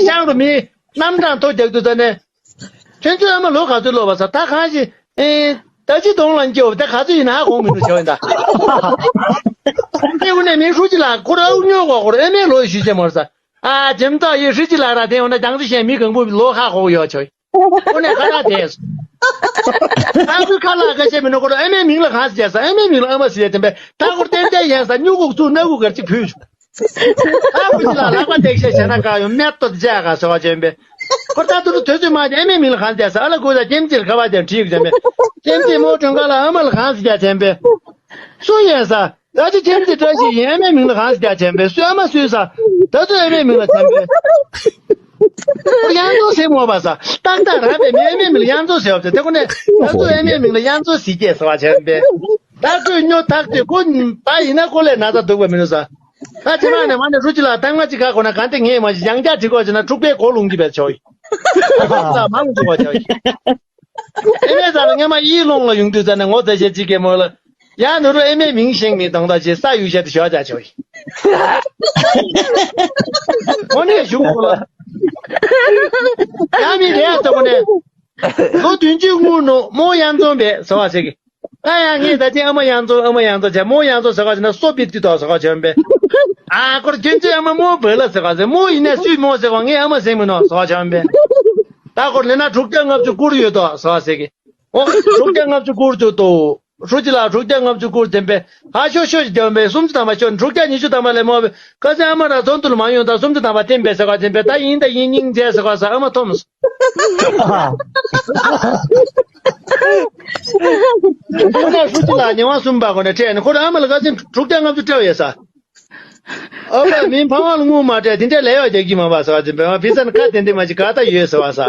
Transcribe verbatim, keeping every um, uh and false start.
ཤང་རུ་མི་རྣམ་གྲངས་ཐོ་རྒྱག་དུས་ད་ནས། ཁྱོད་ཚོའི་ཨ་མ་ལོ་ག་ཚོད་ལོ་བ་ས་ད་གང་ཞིག་ཨེ། ད་ཅི་གདོང་ལ་སྐྱེ་བ་ད་ག་ཚོད་ཡིན་ན་ཧ་གོ་མི་འདུག་བྱ་བ་ཡིན་ད། དེ་འུ་ནས་མི་ཧྲུ་ཅི་ལགས་ཁོ་ར་ཨུ་ཉོ་གོ་ཁོ་ར་ཨེ་མའི་ལོ་ཞུས་ཅེ་མོར་ས། ཨ་ཇེམ་ཏོ་ཡི་ཧྲུ་ཅི་ལགས་ར་དེ་འོ་ན་ཅང་ཚོ་གཞན་མི་གང་པོ་ལོ་ཧ་གོ་ཡོད་ཆོག་ཁོ་ནས་ཁ་ར་དེས། ཨ་ཁུ་ཁ་ལག་ཁ་ཤས་མི་ནོ་ཁོ་ར་ཨེ་མའི་མིང་ལ་གང་ཟེར་ས། ཨེ་མའི་མིང་ལ་ཨ་མ་ཟེར་ཡ་དེ་འབད་ད་ཁོ་ར་ཏན་ཏན་ཡན་ས་སྨྱུ་གུ་ཚུ་སྣ་གུ་གར་ཅིག་ཕུལ་ཆོག་ཨ་ཁུ་ཅི་ལ་ལག་པ་འདེགས་ཤ་བྱས་ན་དཀའ་ཡོང་མེད་དོ་བྱས་ག་ཟེར་བ་བྱས་པས། ཁོ་ད་དུ་དུས་ཚོད་མ་བྱས་ཨ་མའི་མིང་ལ་གང་བྱས་ས། ཨ་ལ་ཁུ་ད་ཁྱིམ་ཅིར་ཁ་བ་ཅན་ཁྲིད་བྱས་པས། ཁྱིམ་ཅིར་མོ་གྲོང་ཁ་ལ་ཨ་མ་ལ་གང་ཟེར་བྱས་པས། སུ་ཡིན་ས། ད་ཅི་ཁྱིམ་ཅིར་བཀྲ་ཤིས་ཡིན་ཨ་མའི་མིང་ལ་གང་ཟེར་བྱས་པས། སུ་ཨ་མ་སུས་ས། ད་ཚོད་ཨ་མའི་མིང་ལ་བྱས་པས། ཁོ་གཡང་འཛོམས་ཟེར་མོ་བ་ས། ཏག་ཏག་རང་པའི་མི་ཨ་མའི་མིང་ལ་གཡང་འཛོམས་ཟེར་བ་བྱས་དེ་ཁོ་ནས་ད་ཚོད་ཨ་མའི་མིང་ལ་གཡང་འཛོམས་ཟེར་བྱས་ཟེར་བ་བྱས་པས། ད་ཁོས་སྨྱོ་ཐག་ཏུ་ཁོ་ད་ཡིན་ན་ཁོ་ལས་ན་ཚ་སྡུག་པ་མི་ནུས་ས། ད་ཅི་མ་ནས་མ་ནས་རུ་ཅི་ལ་ཐང་མ་ཅི་ག་གོ་ན་ག་འདི་ངས་མ་ཞིག་ཡང་བསྐྱར་བྲི་གོ་ཅི་ན་འཁྲུག་པའི་གོ་ལུང་གི་བས་ཆོག་ཡི། ད་མ་ལུང་ཅི་གོ་ཆོག་ཡི། ཨེ་མའི་ས་ལ་ངས་མ་ཡིད་ལོང་ལ་ཡོང་དུས་ས་ནས་ངོ་ཚ་ཤེས་ཅི་གེ་མོ་ལ། ཡང་ནུ་རུ་ཨེ་མའི་མིང་ཤེང་མི་དང་ད་ཅི་ས་ཡུ་ཤ་དུ་ཞོ་ཅ་ཆོག་ཡི། ཁོ་ནས་ཞུ་གོ་ལ། ཡང་མི་རེ་ཡ་ད་ཁོ་ནས། ལོ་བདུན་ཅུ་སྔོན་ནོ་མོ་གཡང་འཛོམས་པས་ཟེར་བ་ཟེར་གི། ད་ཡང་ངས་ད་ཅི་ཨ་མ་གཡང་འཛོམས་ཨ་མ་གཡང་འཛོམས་བྱས་མོ་གཡང་འཛོམས་ཟེར་བ་ཟེར་ན་སོ་པི་ཏི་ཏོ་ཟེར་བ་བྱོན་པས། ཨ་ཁོར་ཁྱོད་ཚོའི་ཨ་མ་མོ་བོད་ལ་ཟེར་བ་ཟེར་མོ་ཡིན་ན་སུས་མོ་ཟེར་བ་ངས་ཨ་མ་ཟེར་མི་ནོ་ཟེར་བ་བྱོན་པས། ད་ཁོར་ལེ་ན་དྲུག་བརྒྱ་ལྔ་བཅུ་བསྐུར་ཡོད་དོ་ཟེར་བ་ཟེར་གི། ཨོ་དྲུག་བརྒྱ་ལྔ་བཅུ་བསྐུར་ཚུལ་དོ། ཧྲུ་ཅི་ལ་དྲུག་བརྒྱ་ལྔ་བཅུ་བསྐུར་ཟེར་པས་ཧ་ཤོ་ཤོ་ཞིག་རྒྱབ་པས་སུམ་ཅུ་ཐམ་པ་ཤོ་དྲུག་བརྒྱ་ཉི་ཤུ་ཐམ་པ་ལས་མོ་བས་ཁ་སང་ཨ་མ་ར་ཚོགས་འདུ་ལ་མ་ཡོང་ད་སུམ་ཅུ་ཐམ་པ་བསྟན་པས་ཟེར་བ་ཟེར་པས་ད་ཡིན་ད་ཡིན་སྙིང་རྗེ་ཟེར་བ་ཟེར་ཨ་མ་ཐོམ། ཁོ་ན་ཧྲུ་ཅི་ལ་ཉེ་བ་གསུམ་པ་ཁོ་ན་ཁྲལ་ནི་ཁོ་རང་ཨ་མ་ལ་ཁ་སང་དྲུག་བརྒྱ་ལྔ་བཅུ་སྤྲད་ཡོད་ས། ཨ་ཕ་མིན་ཕ་མ་ལ་དངུལ་མ་སྤྲད་དེ་འདྲ་ལས་ཡོག་རྒྱག་གི་མ་པ་ཟེར་བ་ཟེར་པས་ཕི་ས་ནི་ཁ་དེ་འདྲ་མ་ཅིག་ག་ད་ཡོད་ཟེར་བ་ས།